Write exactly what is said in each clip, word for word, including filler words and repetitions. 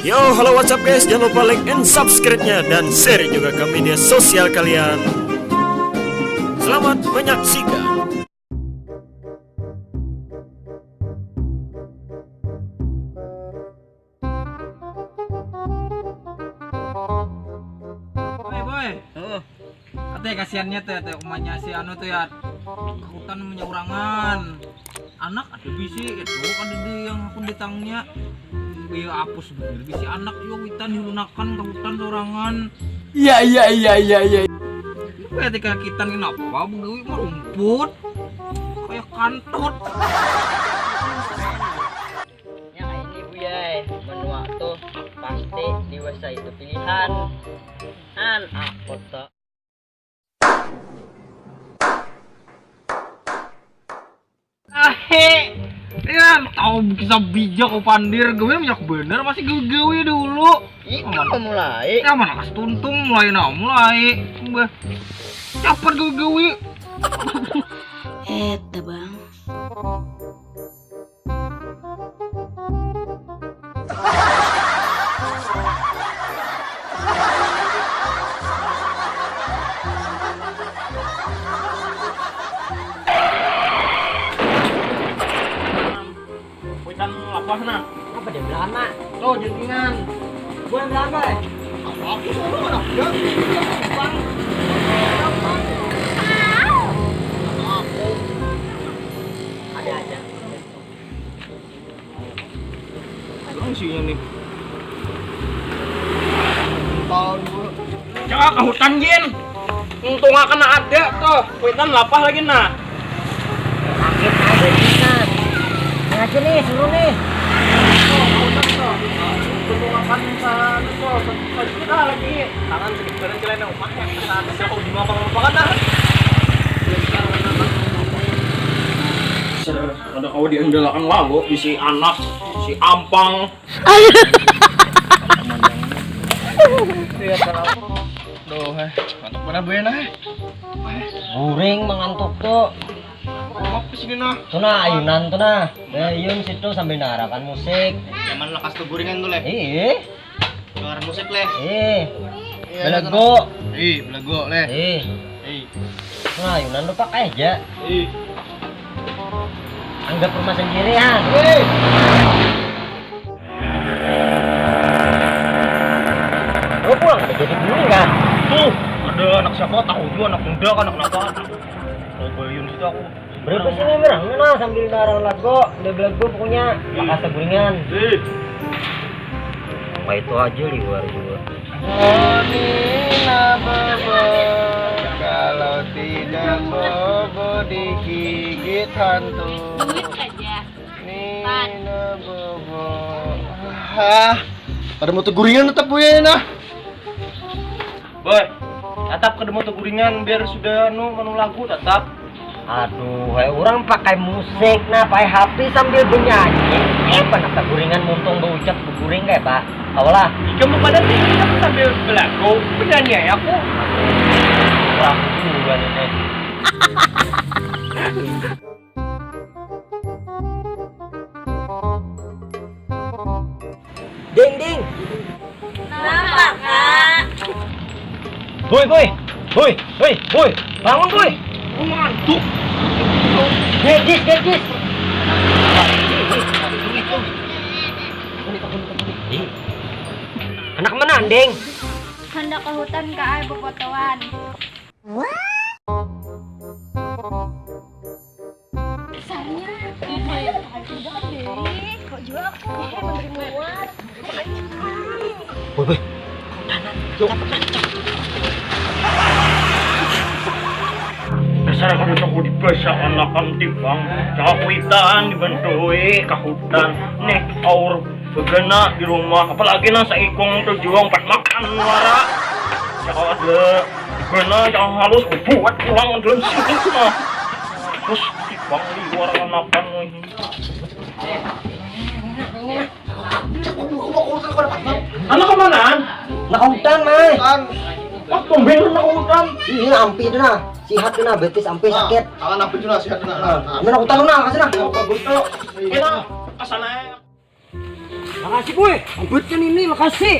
Yo, halo, what's up guys? Jangan lupa like and subscribe-nya dan share juga ke media sosial kalian. Selamat menyaksikan. Boy, boy. Oh, Ate kasihannya teh, teh umanya si anu tuh ya. Hutan menyaurangan. Anak ada bisi itu ada di yang aku ditangnya. Iya apus bener bisi anak yo witan dilunakan ke hutan sorangan. Iya iya iya iya iya. Itu ya tika kitan kenapa begawi mah rumput. Kayak kantut. Ya kayak ini buyai, menua tuh pasti dewasa itu pilihan. An aku tuh. Ahe, ya tahu bisa bijak kau pandir gawe banyak bener masih gawe-gawe dulu. Itu mulai. Ya mana kas tuntung mulai nah mulai. Bah, cepat gawe-gawe. Eh, tabang. Kuitan lapah nah. Apa dia berlama? Tuh jentingan. Bulan berapa ya? Aku suruh anak dia. Bang. Ada aja. Kurang isinya nih. Tahun dulu. Jangan ke hutan Jin. Untung akan ada tuh. Kuitan lapah lagi nah. Sakit ada kita. Ngaji nih suruh nih. Untung akan sana tuh. Satu juta lagi. Tangan sedikit badan celana rumahnya. Sana siapa di mata merupakan dah. Ser, ada kau diandalkan lalu bisi anak, si ampang. Duh, eh, mantap mana buena eh. Guring mengantuk tuh. Apa sih nah? Tuh nah ayunan tuh nah. Ayun situ sambil narakan musik. Zaman lekas tuh guringan tuh leh. Ih, Dengar musik leh. ih. Belagu. Ih, belagu leh. Ih. Ih. Nah, ayunan lu pakai aja. Ih. Anggap rumah sendiri ya. Lu pulang udah jadi guring kan? Tuh, ada anak siapa tahu juga anak muda kan anak apa. Mau bayun situ aku. Berapa sini merang nah sambil narang lagu, udah belagu pokoknya bakal seguringan. Ih. Apa itu aja liwar juga. Oh Nina Bobo, kalau tidak Bobo digigit hantu. Duit aja. Nina Bobo. Hah, pada mau teguringan tetap gue nah. Boy, tatap kada mau teguringan biar sudah anu manu lagu tatap. Aduh, kayak orang pakai musik, nah pakai H P sambil bernyanyi. Eh, panak teguringan muntung baucap beguring kayak apa? Kau lah. Jika mau pada tinggi sambil belagu, penyanyi aja aku. Kurang juga nih. Ding ding. Kenapa kak? Boy boy. Boy, boy, boy. Bangun boy. Ngantuk. Dedis, dedis. Anak mana Ding? Hendak ke hutan kak, ay, befotoan. Dasarnya. Kok juga aku. Memberi muat. Woi, woi. Dasar aku udah aku dibasa anakan tibang. Jangan kuitan dibantui ke hutan. Nih, aur begana di rumah. Apalagi nasa ikung tujuang empat makan wara. Jangan ada begana, jangan halus buat pulang dalam sini mah. Terus tibang di luar anakan ini. Anak kemana? Nak hutan, Mai. Wah, tumben anak hutan. Iya, ampi itu nah. Sihat itu nah, betis ampi sakit. Tangan apa juga sihat nah. Nah, mana hutan nah, kasih nah. Bagus tuh. Kita ke sana. Lokasi, boy. Ambil kan ini lokasi.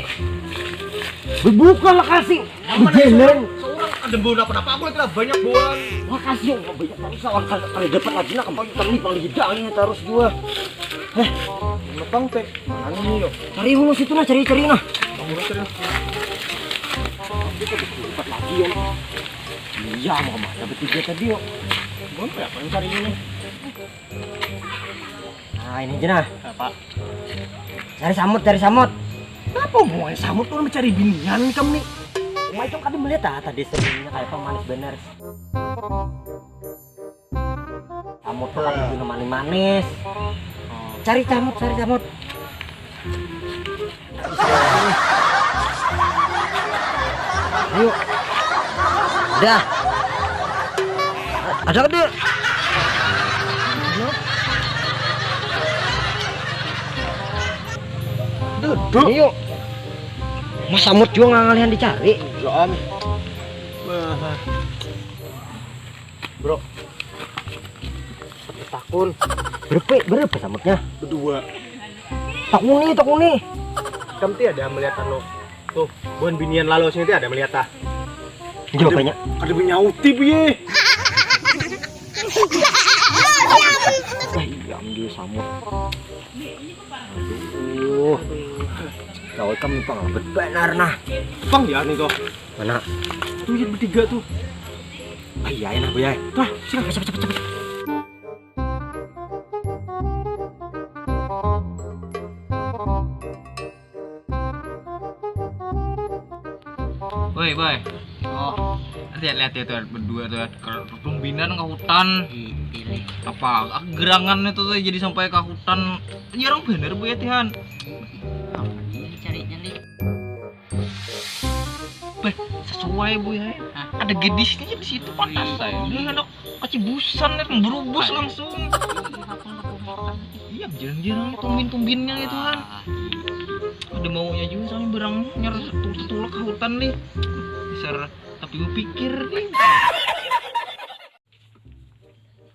Buka lokasi. Bejalan. Seorang ada bau apa-apa, aku lagi banyak bauan. Lokasi yang banyak banget, orang kada, kada dapat lagi nah, kembali kami paling hidangnya terus jua. Eh, Mepang teh. Mana nih, yuk? Cari dulu situ nah, cari-cari nah. Bang, urus dulu. Kita dapat lagi ya. Iya, mau kemana bertiga tadi, yuk? Gue apa yang cari ini? Nah, ini aja nah. Apa? Cari samut, cari samut. Apa hubungannya samut tuh mencari binian kamu nih? Cuma itu kada melihat ah, tadi sebenarnya kayak pemanis bener. Samut tuh kan guna manis-manis. Cari samut, cari samut. Ayo. Dah. Ada kada? Duduk. Ayo. Mas samut juga nggak ngalihan dicari. Bro. Takun. Berapa, berapa samutnya? Berdua. Takuni, takuni. Kamu ti ada melihat anu? Tuh, buhan binian lalu sini ti ada melihat ah? Jawabnya. Ada menyauti piye? Wah, iya ambil samut. Aduh. Kau kan pang benar nah. Pang ya nih tuh. Mana? Tuh ya bertiga tuh. Ah, iya enak ya. Dah, sini cepet cepet cepet. Woi, boy. Oh, lihat lihat ya tuh berdua tuh. Tumbinan ke hutan. Apa gerangan itu tuh jadi sampai ke hutan. Jarang bener bu ya Tihan. Apa nih carinya nih? Beh, sesuai bu ya. Ada gadisnya di situ pantas saya. Ini anak kacibusan nih, berubus langsung. Iya, jarang-jarang tumbin-tumbinnya itu kan. Ada maunya juga sama barang nyar tulak ke hutan nih. Besar tapi gue pikir nih.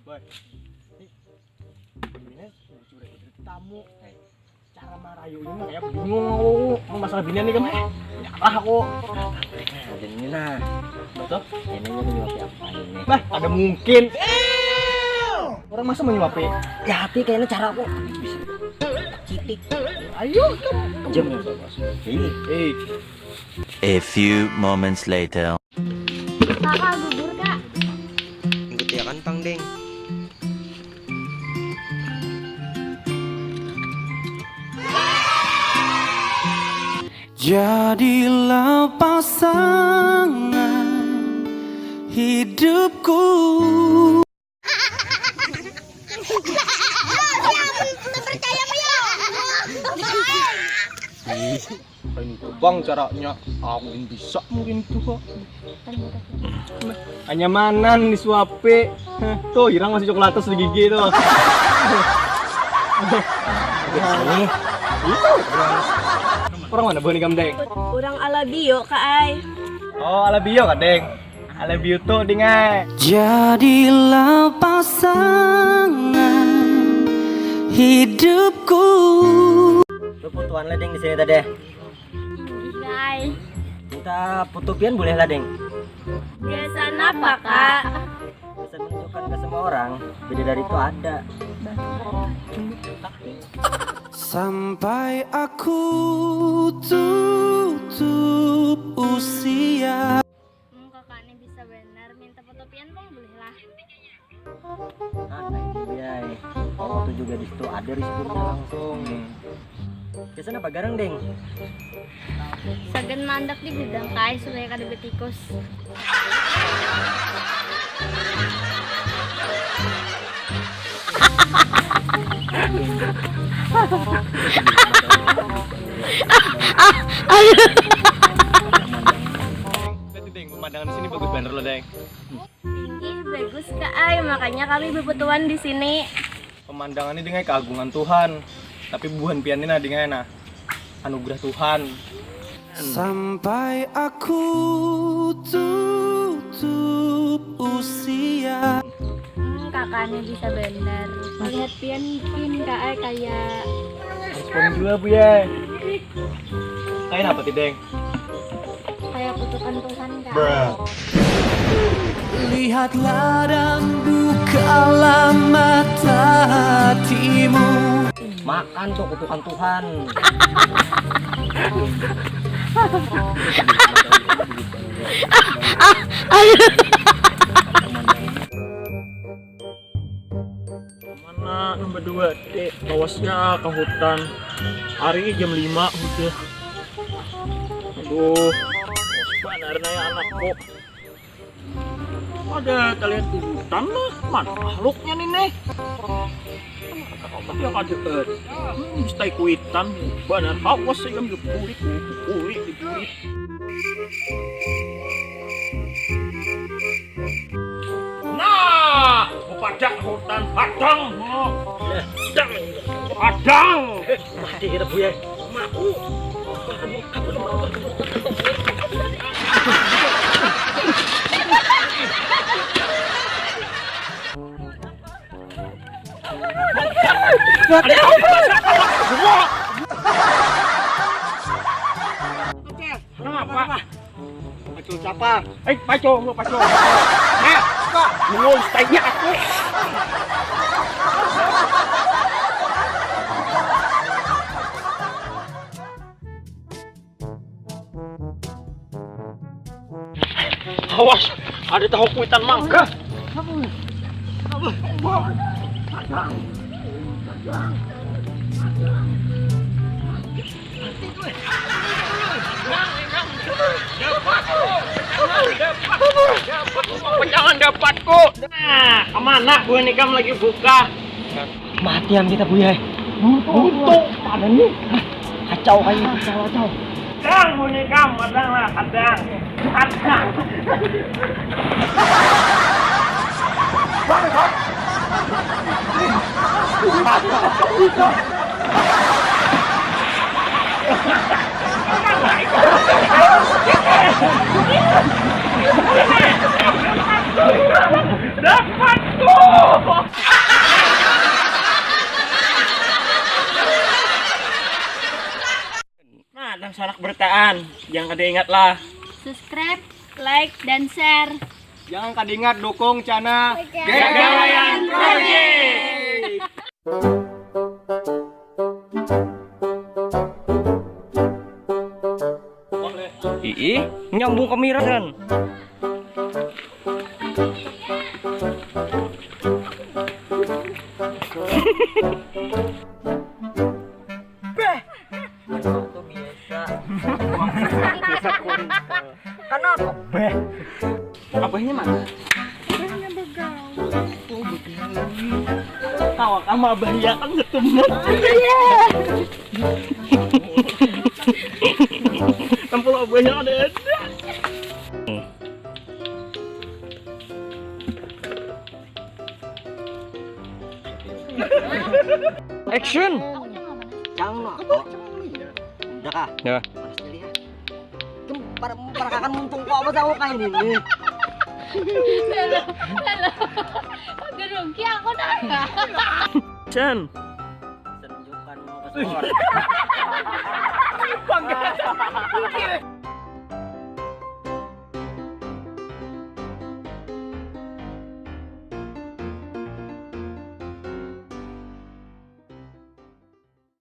Boy, ini ini sudah tamu. Cara marayunya mah kayak bingung aku. Mau masalah binian nih kamu. Nyarah aku. Ada ini nah. Betul? Ini nya menyuapi apa ini? Bah, ada mungkin. Orang masa menyuapi? Ya hati kayaknya cara aku. Citik. Ayo, jam yang bagus. Ini. Eh. A few moments later. Kakak gugur kak. Ikut ya kan pang ding. Jadilah pasangan hidupku. Ini bang caranya aku bisa mungkin tuh. Kenyamanan disuapi. Tuh, hirang masih coklat di gigi tuh. Orang mana buah ni gamdeng? Orang Alabio kak ai. Oh, Alabio kak deng. Alabio tuh ding ai. Jadilah pasangan hidupku. Lu putuan lah ding di sini tadi. Guys. Minta foto pian boleh lah ding. Biasa apa kak? Bisa menunjukkan ke semua orang, bidadari itu ada. Sampai aku tutup usia. Hmm, kakak ini bisa benar. Minta foto pian bang boleh lah. Nah, nah itu dia. Kalau tuh juga di situ ada responnya langsung. Biasanya apa garang deng? Sagan mandak di gudang kai supaya kada betikus. Pemandangan di sini bagus banget loh, Deng. Ih, bagus kak ay, makanya kami bepetuan di sini. Pemandangan ini dengan keagungan Tuhan, tapi buhan pian ini nah dengan nah anugerah Tuhan. Sampai aku tutup usia. Hmm, kakaknya bisa bener. Lihat pian kin kak ay kayak Pun jua, Buya. Kain apa, Tideng? Kayak kutukan Tuhan, Kak. Lihatlah dan bukalah mata hatimu. Makan tuh kutukan Tuhan. Mana nang berdua, Dek? Lawasnya ke hutan. Hari jam lima hujan. Aduh, banar nih anakku. Ada kalian hutan lah, mana makhluknya nih, nih? Yang ada, eh, hmm, stay kuitan, banar awas saya ambil kulit, kulit, kulit. Nah, pada hutan hadang. Hadang. Hadang. Mati kita, Buya. Maku. Kenapa? Pacul siapa? Eh, pacul, lu pacul. Eh, kok? Lu style-nya aku. Awas, ada tahu kuitan mangga. Jangan dapatku. Nah, kemana buah nikam lagi buka? Mati am kita, Buya. Buntung, mana nih? Kacau kayak kacau, kacau. Kang, bunyi kang, matang lah, kadang. Kadang. Dapatku. Nah, dan sanak bertaan, jangan kada ingat lah. Subscribe, like, dan share. Jangan kada ingat dukung channel Gagawayan Project. Ii, nyambung ke miras kan. Beh. Waktu biasa. Waktu biasa kontol. Kenapa? Beh. Abahnya mana? Abahnya begawi. Oh, begawi. Tawa sama abahnya kan ketemu. Iya. Tampil abahnya ada, ada. Action. Cang no. Udah kah? Ya. Panas kali ya. Tum, para para kakan muntung kok apa tahu kayak ini. Lalu, lalu. Gerungki aku nangka. Action. Senjukan mau ke skor. Bangga.